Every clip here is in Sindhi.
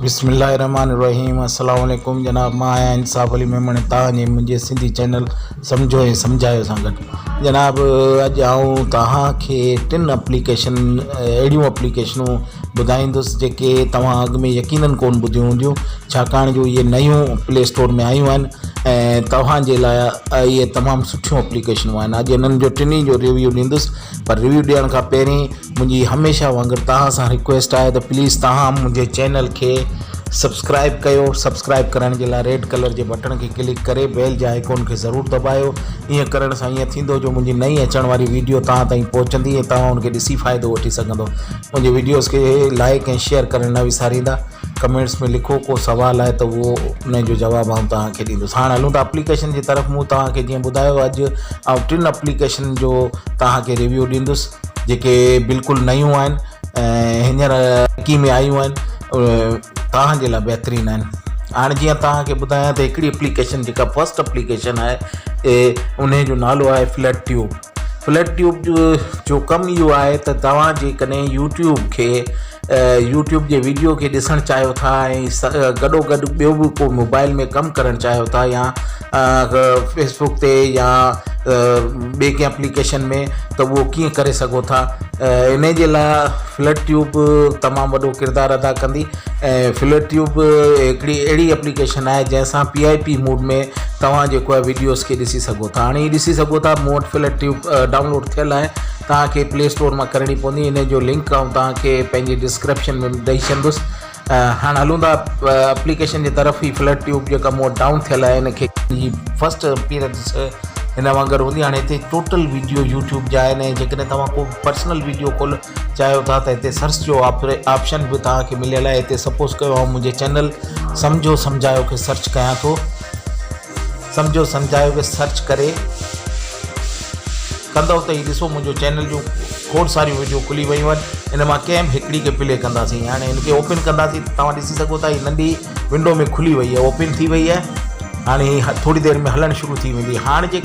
بسم الله الرحمن الرحيم السلام عليڪم جناب مان آهيان انصاف علي ميمڻ توهان جي منهنجي سنڌي چينل سمجهو ۽ سمجهايو سان گڏ جناب اڄ آئون توهان کي ٽن اپليڪيشن اهڙيون اپليڪيشنون ٻڌائيندس جيڪي توهان اڳ ۾ يقينن ڪون ٻڌيون هونديون ڇاڪاڻ جو اهي نيون پلي اسٽور ۾ آيون آهن ۽ توهان جي لاء اهي تمام سٺيون اپليڪيشنون آهن اڄ انهن جو ٽنهي جو ريويو ڏيندس پر ريويو ڏيڻ کان پهرين منهنجي هميشه وانگر توهان سان رڪويسٽ آهي ته پليز توهان منهنجي چينل کي سبسڪرائب ڪيو سبسڪرائب ڪرڻ جي لاء ريڊ ڪلر جي بٽڻ کي ڪلڪ ڪري بيل جي آئيڪون کي ضرور دٻايو ائين ڪرڻ سان ائين ٿيندو جو منهنجي نئين اچڻ واري ويڊيو توهان تائين پهچندي ۽ توهان ان کي ڏسي فائدو وٺي سگهندو منهنجي ويڊيوز کي لائڪ ۽ شيئر ڪرڻ نه وساريندا ڪمينٽس ۾ لکو ڪو سوال آهي ته اهو ان جو جواب آئون توهان کي ڏيندس هاڻ هلون ٿا اپليڪيشن جي طرف مون توهان کي جيئن ٻڌايو اڄ آئون ٽن اپليڪيشن جو توهان کي ريويو ڏيندس جيڪي بلڪل نيون آهن ۽ هينئر ڪي ۾ آيون آهن توهان جي لاء بهترين آهن هاڻي جيئن توهان کي ٻڌايان ته هڪڙي اپليڪيشن جيڪا فرسٽ اپليڪيشن آهي ان جو نالو آهي فلٽ ٽيوب فلٽ ٽيوب جو ڪم اهو آهي ته توهان جيڪڏهن يوٽيوب کي يوٽيوب جي ويڊيو کي ڏسڻ چاهيو ٿا ۽ گڏو گڏ ٻيو به ڪو موبائل ۾ ڪم ڪرڻ چاهيو ٿا يا فيسبوڪ تي يا ٻي ڪنهن اپليڪيشن ۾ ته اهو ڪيئن ڪري سگهو ٿا ان جي لاء فلٽ ٽيوب تمام وڏو ڪردار ادا ڪندي ۽ فلٽ ٽيوب هڪڙي اهڙي اپليڪيشن آهي جنهن سان پي آء پي موڊ ۾ توهان جيڪو آهي ويڊيوز کي ڏسي سگهو ٿا هاڻي هي ڏسي سگهو ٿا مون وٽ فلٽ ٽيوب ڊائونلوڊ ٿيل آهي توهان کي پلي اسٽور مان ڪرڻي پوندي ان جو لنڪ آئون توهان کي پنهنجي ڊسڪرپشن ۾ ڏئي ڇڏندس هاڻ هلون ٿا اپليڪيشن جي طرف هي فلٽ ٽيوب جيڪا مون وٽ ڊائون ٿيل آهي ان کي جي فرسٽ اپيئرنس هن وانگر هوندي هاڻي هتي ٽوٽل ويڊيو يوٽيوب جا آهن ۽ جيڪڏهن توهان ڪو پرسنل ويڊيو کول چاهيو ٿا ته هتي سرچ جو آپشن به توهان کي مليل آهي هتي سپوز ڪيو آئون منهنجي چينل سمجهو سمجهايو کي سرچ ڪيان ٿو سمجهو سمجهايو کي سرچ ڪري ڪندؤ ته هي ڏسو منهنجو چينل جون کوڙ ساريون وڊيو کلي ويون آهن ان مان ڪنهن به هڪڙي کي پلي ڪنداسين هاڻي هن کي اوپن ڪنداسين ته توهان ڏسي سگهو ٿا هي ننڍي ونڊو ۾ کلي وئي آهي اوپن ٿي وئي آهي هاڻي هي ٿوري دير ۾ هلڻ شروع ٿي ويندي هاڻي جي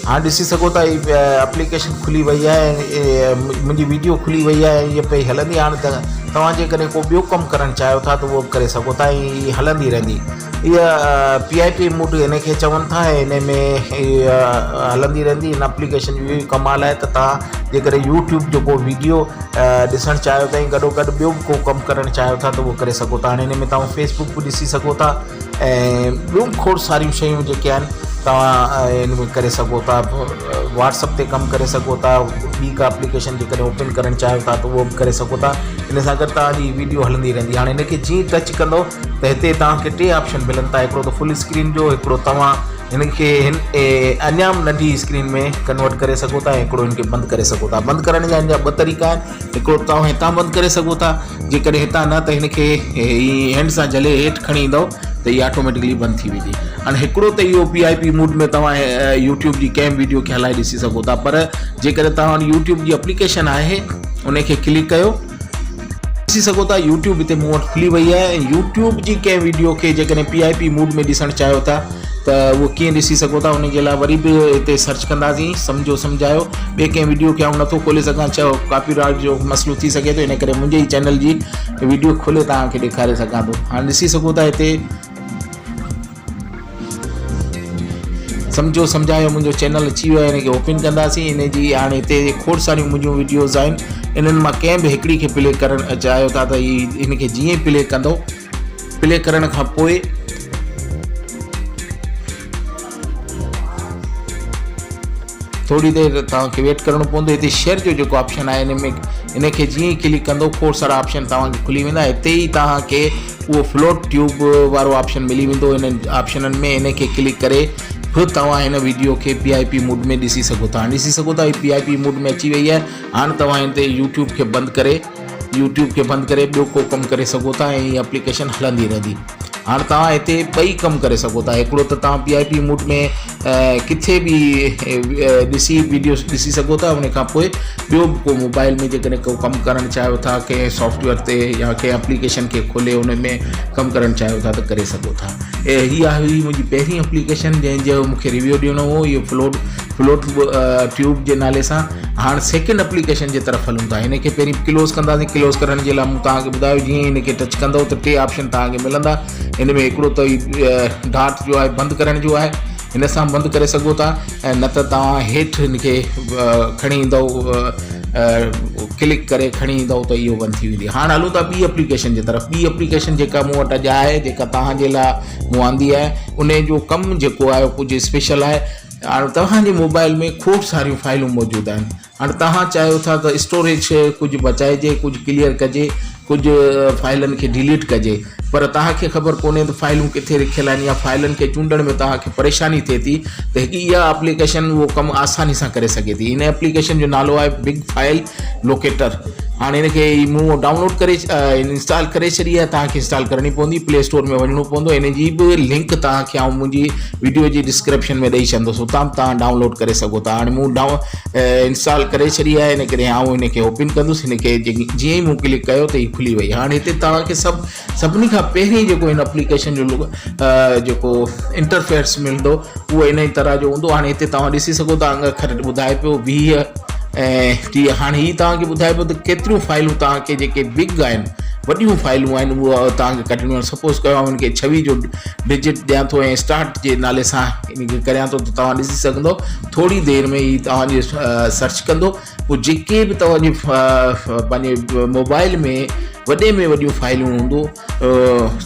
هاڻي ڏسي سگهو ٿا هي اپليڪيشن کلي وئي آهي منهنجي وڊيو کلي وئي آهي هي پئي هلندي هاڻي توهان جيڪڏهن ڪو ٻيو ڪم ڪرڻ چاهيو ٿا ته اهو به ڪري سگهو ٿا ۽ هلندي رهندي اها پي آء پي موڊ ان کي چون ٿا ۽ ان ۾ هلندي رهندي ان اپليڪيشن جو اهو ئي ڪمال آهي ته توهان جيڪڏهن يوٽيوب جو ڪو ويڊيو ڏسڻ چاهيو ٿا ۽ گڏو گڏ ٻيو به ڪو ڪم ڪرڻ چاهيو ٿا ته اهو ڪري سگهو ٿا هاڻي ان ۾ توهان فيسبوڪ به ڏسي سگهو ٿا ۽ ٻيون به کوڙ ساريون شيون جيڪي آهن توهان ان ۾ ڪري سگهو ٿا واٽس اپ تي ڪم ڪري سگهو ٿا ٻي ڪا اپليڪيشن جيڪڏهن اوپن ڪرڻ چاهيو ٿا ته اهو به ڪري سگهو ٿا ان سان گڏ توهان جي ويڊيو هلندي رهندي هاڻي ان کي جيئن ٽچ ڪندو ته هتي توهان کي ٽي آپشن ملن ٿا هڪڙو ته فل اسڪرين جو هڪڙو توهان هن کي هن اڃا به ننڍي اسڪرين ۾ ڪنورٽ ڪري سگهو ٿا ۽ هڪڙو هن کي بند ڪري سگهو ٿا بند ڪرڻ جا هن جا ٻه طريقا آهن هڪڙو توهان هتان بند ڪري سگهو ٿا جيڪڏهن هتان نه ته هن کي هي هينڊ سان جهلي هيٺ کڻي ايندو ته هي آٽوميٽڪلي بند ٿي ويندي هاڻي هڪڙو ته اهو پي آء پي موڊ ۾ توهان يوٽيوب جي ڪنهن ويڊيو کي هلائي ڏسي سگهو ٿا پر جيڪڏهن توهان وٽ يوٽيوب جي اپليڪيشن آهي ان کي ڪلڪ ڪيو ڏسي سگهو ٿا يوٽيوب هتي مون وٽ کلي وئي آهي ۽ يوٽيوب جي ڪنهن ويڊيو کي جيڪڏهن پي آء پي موڊ ۾ ڏسڻ چاهيو ٿا ته اهو ڪيئن ڏسي سگهو ٿا ان جي لاء وري به هتي سرچ ڪنداسين سمجهو سمجهايو ٻي ڪنهن ويڊيو کي آئون نٿو کولي سگهان ڇو ڪاپي رائٽ جو مسئلو ٿي سگهي ٿو ان ڪري منهنجي ئي چينل جي ويڊيو کولي توهان کي ڏيکاري سگهان ٿو هاڻي ڏسي سگهو ٿا هتي سمجهو سمجهايو منهنجو چينل اچي ويو آهي ان کي اوپن ڪنداسين ان جي هاڻي هتي کوڙ ساريون منهنجون ويڊيوز آهن انهن مان ڪنهن به هڪڙي کي پلي ڪرڻ چاهيو ٿا ته هي ان کي جيئن ئي پلي ڪندو پلي ڪرڻ کان پوء ٿوري دير توهان کي ويٽ ڪرڻو پوندو هتي شيئر جو جيڪو آپشن آهي ان ۾ ان کي جيئن ئي ڪلڪ ڪندو کوڙ سارا آپشن توهان کي کلي ويندا هتي ئي توهان کي اهو فلوٽ ٽيوب وارو آپشن ملي ويندو انهن آپشنن ۾ ان کي ڪلڪ ڪري به توهان هن ويڊيو کي پي آء پي موڊ ۾ ڏسي سگهو ٿا هاڻي ڏسي سگهو ٿا هي پي آء پي موڊ ۾ اچي وئي آهي هاڻي توهان هتي يوٽيوب کي بند ڪري يوٽيوب کي بند ڪري ٻيو ڪو ڪم ڪري سگهو ٿا ۽ هي اپليڪيشن هلندي رهندي هاڻ توهان هتي ٻئي ڪم ڪري سگهو ٿا هڪڙو ته توهان پي آء پي موڊ ۾ ڪٿي به ڏسي ويڊيوز ڏسي سگهو ٿا ان کان پوء ٻيو به ڪو موبائل ۾ جيڪڏهن ڪو ڪم ڪرڻ چاهيو ٿا ڪنهن سافٽويئر تي يا ڪنهن اپليڪيشن کي کولي ان ۾ ڪم ڪرڻ چاهيو ٿا ته ڪري سگهو ٿا هي آهي منهنجي پهرين اپليڪيشن جنهن جو مونکي ريويو ڏيڻو هو اهو فلوٽ فلوٽ ٽيوب جي نالي سان. هاڻ سيڪنڊ اپليڪيشن جي طرف هلون ٿا. هن کي پهرين ڪلوز ڪنداسين. ڪلوز ڪرڻ جي لاء مون توهان کي ٻڌايو جيئن هن کي ٽچ ڪندو ته ٽي آپشن توهان کي ملندا. هن ۾ هڪڙو ته هي ڊاٽ جو آهي بند ڪرڻ جو آهي، هن سان بند ڪري سگهو ٿا ۽ نه ته توهان هيٺ هن کي کڻي ايندو ڪلڪ ڪري کڻي ايندو ته اهو بند ٿي ويندي. هاڻ هلون ٿا ٻي اپليڪيشن جي طرف. ٻي اپليڪيشن جيڪا مون وٽ اڄ آهي جيڪا توهان جي لاء مون آندي آهي ان جو ڪم جيڪو آهي ڪجهه اسپيشل آهي. هاڻ توهان جي موبائل ۾ کوڙ ساريون فائلون موجود آهن. هاڻ توهان چاهيو ٿا ته اسٽوريج ڪجهه بچائجي، ڪجهه ڪليئر ڪجي، ڪجهه فائلن کي ڊيليٽ ڪجي پر توهان کي خبر ڪونهي ته فائلون ڪٿي رکيل آهن يا فائلن کي چونڊڻ ۾ توهان کي پريشاني ٿئي ٿي ته هڪ اها اپليڪيشن اهو ڪم آساني سان ڪري سگهي ٿي. هن اپليڪيشن جو نالو آهي بگ فائل لوڪيٽر. هاڻي هن کي مون ڊائونلوڊ ڪري انسٽال ڪري ڇڏي آهي. توهان کي انسٽال ڪرڻي پوندي، پلي اسٽور ۾ وڃڻو پوندو. هن جي به لنڪ توهان کي آئون منهنجي وڊيو جي ڊسڪرپشن ۾ ڏئي ڇڏندس، اتان به توهان ڊائونلوڊ ڪري سگهو ٿا. هاڻي مون انسٽال ڪري ڇڏي آهي، ان ڪري آئون هن کي اوپن ڪندس. هن کي جيئن ئي مون ڪلڪ ڪيو ته هي کلي وئي. هاڻي هتي توهان کي سڀ سڀني کان پهرين جيڪو هن اپليڪيشن جو جيڪو انٽرفيس ملندو اهو ان ئي طرح جو هوندو. هاڻي هتي توهان ڏسي سگهو ٿا انگ اکر ٻڌائي پيو 20 ۽ 30. هاڻي هي توهان کي ٻڌائي پيو ته ڪيتريون فائلون توهان کي جيڪي بگ آهن، وڏيون فائلون آهن، اهو توهان کي ڪڍڻيون آهن. سپوز ڪيو آئون هن کي 26 جو ڊجٽ ڏيان ٿو ۽ اسٽارٽ جي نالي سان ان کي ڪريان ٿو ته توهان ڏسي سگهندو ٿوري دير ۾ هي توهان جي سرچ ڪندو، پوء جيڪي به توهان جي پنهنجي موبائل ۾ وڏي ۾ وڏيون فائلون هوندو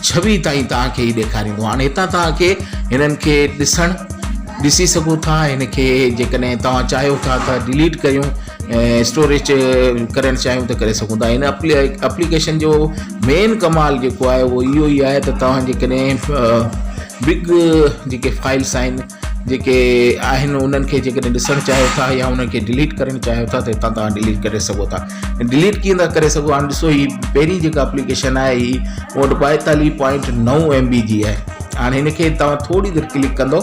26 تائين توهان کي هي ڏيکاريندو. هاڻي هتان توهان کي هنن کي ڏسڻ ڏسي سگهو ٿا. هن کي جيڪڏهن توهان چاهيو ٿا ته ڊليٽ ڪريون اسٽوريج ڪرڻ چاهيون ته ڪري سگهون ٿا. هن اپليڪيشن جو مين ڪمال جيڪو آهي اهو اهو ئي آهي ته توهان جيڪڏهن بگ جيڪي فائلس آهن جيڪي آهن انهن کي جيڪڏهن ڏسڻ چاهيو ٿا يا انهن کي ڊليٽ ڪرڻ چاهيو ٿا ته هتان توهان ڊليٽ ڪري سگهو ٿا. ڊليٽ ڪيئن ٿا ڪري سگهو؟ هاڻي ڏسو هي پهرين جيڪا اپليڪيشن آهي هي مون وٽ ٻائيتاليهه پوائنٽ نو ايم بي جي آهي. هاڻي هن کي توهان ٿوري دير ڪلڪ ڪندو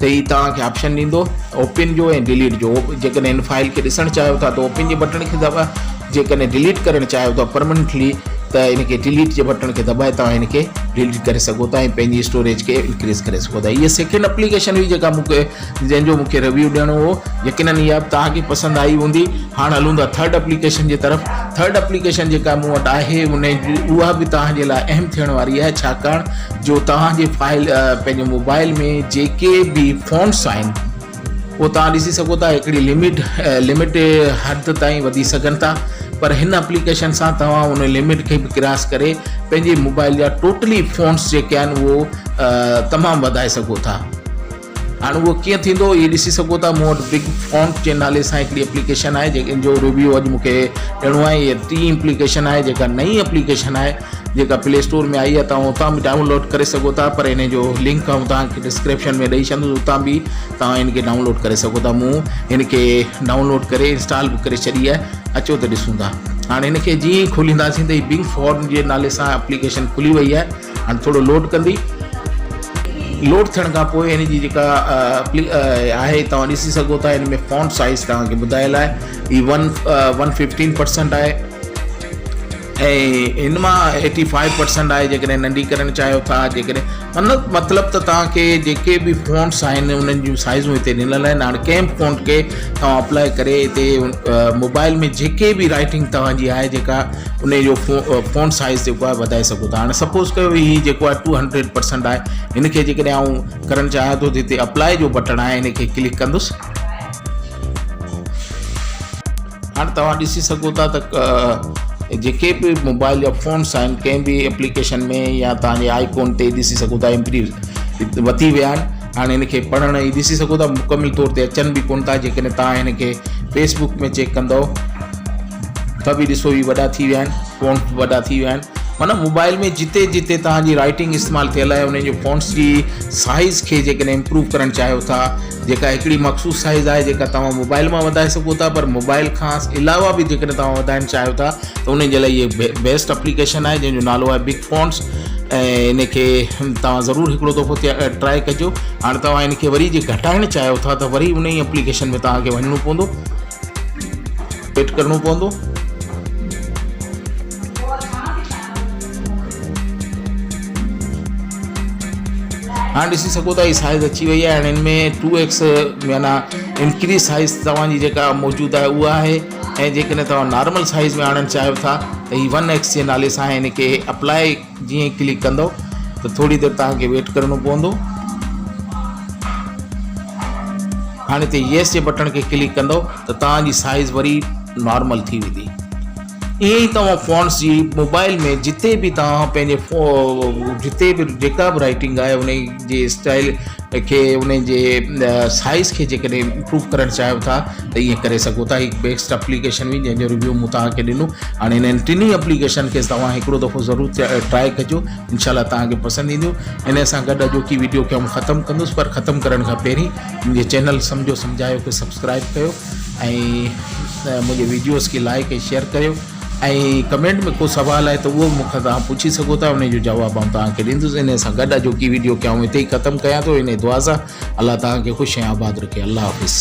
ته هي توهان کي آپشن ڏيندو اوپن جو ۽ ڊليٽ جو. جيڪڏهن هن فائل کي ڏسڻ چاهيو ٿا ته اوپن جي بٽڻ کي دٻايو، جيڪڏهن ڊليٽ ڪرڻ چاهيو ٿا پرمننٽلي ته ان کي ڊليٽ جي بٽڻ کي دٻائي توهان هن کي ڊليٽ ڪري سگهو ٿا ۽ پنهنجي اسٽوريج کي انڪريز ڪري سگهو ٿا. هيء سيڪنڊ اپليڪيشن هئي جيڪا مون کي جنهن جو مون کي ريويو ڏيڻو هو. يقينن اها به توهان کي پسند آئي هوندي. هاڻ هلون ٿا ٿرڊ اپليڪيشن جي طرف. ٿرڊ اپليڪيشن جيڪا مون وٽ آهي ان جي اها به توهان جي لاء اهم ٿيڻ واري آهي، ڇاڪاڻ جو توهان جي فائل پنهنجي موبائل ۾ جيڪي به فونٽس آهن اهو توهان ڏسي سگهو ٿا هڪڙي لمٽ لمٽ حد تائين وڌي سگهن ٿا پر هن اپليڪيشن سان توهان ان لمٽ کي به ڪراس ڪري پنهنجي موبائل جا ٽوٽلي فونٽس جيڪي آهن اهو تمام وڌائي سگهو ٿا. هاڻ اهو ڪيئن ٿيندو اهي ڏسي سگهو ٿا. مون وٽ بگ فونٽ جي نالي سان هڪڙي اپليڪيشن آهي جنهن جو ريويو اڄ مون کي ڏيڻو آهي. هيء ٽين اپليڪيشن آهي جيڪا نئين اپليڪيشن آهي جيڪا پلي اسٽور ۾ آئي آهي. توهان اتان به ڊائونلوڊ ڪري سگهو ٿا پر ان جو لنڪ آئون توهان کي ڊسڪرپشن ۾ ڏئي ڇڏندس، اتان به توهان ان کي ڊائونلوڊ ڪري سگهو ٿا. مون هن کي ڊائونلوڊ ڪري انسٽال به ڪري ڇڏي آهي. اچو ته ڏسون ٿا. هاڻي هن کي جيئن ئي کولينداسين ته هي بنگ فونٽ جي نالي سان اپليڪيشن کلي وئي آهي. هاڻي ٿورو لوڊ ڪندي. لوڊ ٿيڻ کان پوء هن جي جيڪا آهي توهان ڏسي سگهو ٿا. هن ۾ فونٽ سائز توهان کي ٻڌايل آهي. هي 1 15% آهي ۽ هن مان 85% آهي. جيڪڏهن ننڍي ڪرڻ چاهيو ٿا، جيڪڏهن مطلب مطلب ته توهان کي جيڪي به فونٽس آهن انهن جون سائزون هتي ڏنل آهن. هاڻي ڪنهن به فونٽ کي توهان اپلائي ڪري هتي موبائل ۾ جيڪي به رائٽنگ توهان جي آهي جيڪا ان جو فونٽ سائز جيڪو آهي وڌائي سگهو ٿا. هاڻي سپوز ڪيو هي جيڪو آهي 200% آهي، هن کي جيڪڏهن آئون ڪرڻ چاهيان ٿو ته هتي اپلائي جو بٽڻ آهي هن کي ڪلڪ ڪندس. هاڻ توهان ڏسي سگهو ٿا ته جيڪي به موبائل جا فونٽس آهن ڪنهن به اپليڪيشن ۾ يا توهان جي آئيڪون تي ڏسي سگهو ٿا امپروو وڌي ويا آهن. هاڻي هن کي پڙهڻ ئي ڏسي سگهو ٿا مڪمل طور تي اچن به ڪونه ٿا. جيڪڏهن توهان هن کي فيسبڪ ۾ چيڪ ڪندو ته به ڏسو هي وڏا ٿي ويا آهن، فونٽ وڏا ٿي ويا آهن. معنيٰ موبائل ۾ جتي جتي توهان جي رائٽنگ استعمال ٿيل آهي انهن جو فونٽس جي سائز کي جيڪڏهن امپروو ڪرڻ چاهيو ٿا، جيڪا هڪڙي مخصوص سائز آهي جيڪا توهان موبائل مان وڌائي سگهو ٿا، پر موبائل کان علاوه به جيڪڏهن توهان وڌائڻ چاهيو ٿا ته ان جي لاء هي بيسٽ اپليڪيشن آهي جنهن جو نالو آهي بگ فونٽس ۽ ان کي توهان ضرور هڪڙو دفعو ٽرائي ڪجو. هاڻي توهان ان کي وري جي گهٽائڻ چاهيو ٿا ته وري ان ئي اپليڪيشن ۾ توهان کي وڃڻو پوندو، ويٽ ڪرڻو پوندو. هاڻي ڏسي سگهو ٿا هي سائز اچي وئي آهي هاڻي هن ۾ ٽو ايڪس معنيٰ انڪريز سائز توهان جي جيڪا موجود آهي اها آهي ۽ جيڪڏهن توهان نارمل سائز ۾ آڻڻ چاهيو ٿا ته هي ون ايڪس جي نالي سان هن کي اپلائي جيئن ئي ڪلڪ ڪندو ته ٿوري دير توهان کي ويٽ ڪرڻو پوندو. هاڻي هتي يس جي بٽڻ کي ڪلڪ ڪندو ته توهان جي سائز وري نارمل ٿي ويندي. ائين ئي توهان فونٽس جي موبائل ۾ جتي به توهان پنهنجي جتي به جيڪا به رائٽنگ آهي ان جي اسٽائل کي ان جي سائز کي جيڪڏهن امپروو ڪرڻ چاهيو ٿا ته ائين ڪري سگهو ٿا هي بيسٽ اپليڪيشن هئي جنهن جو ريويو مون توهان کي ڏنو هاڻي انهن ٽنهي اپليڪيشن کي توهان هڪڙو دفعو ضرور ٽرائي ڪجو انشاء الله توهان کي پسند اينديون ان سان گڏ اڄوڪي ويڊيو کي آئون ختم ڪندس پر ختم ڪرڻ کان پهرين منهنجي چينل سمجهو سمجهايو کي سبسڪرائب ڪيو ۽ منهنجي ويڊيوز کي لائڪ ۽ شيئر ڪريو ۽ ڪمينٽ ۾ ڪو سوال آهي ته اهو به مون کان توهان پڇي سگهو ٿا ان جو جواب آئون توهان کي ڏيندس ان سان گڏ اڄوڪي ويڊيو کي آئون هتي ئي ختم ڪيان ٿو ان دعا سان الله توهان کي خوش ۽ آباد رکي الله حافظ.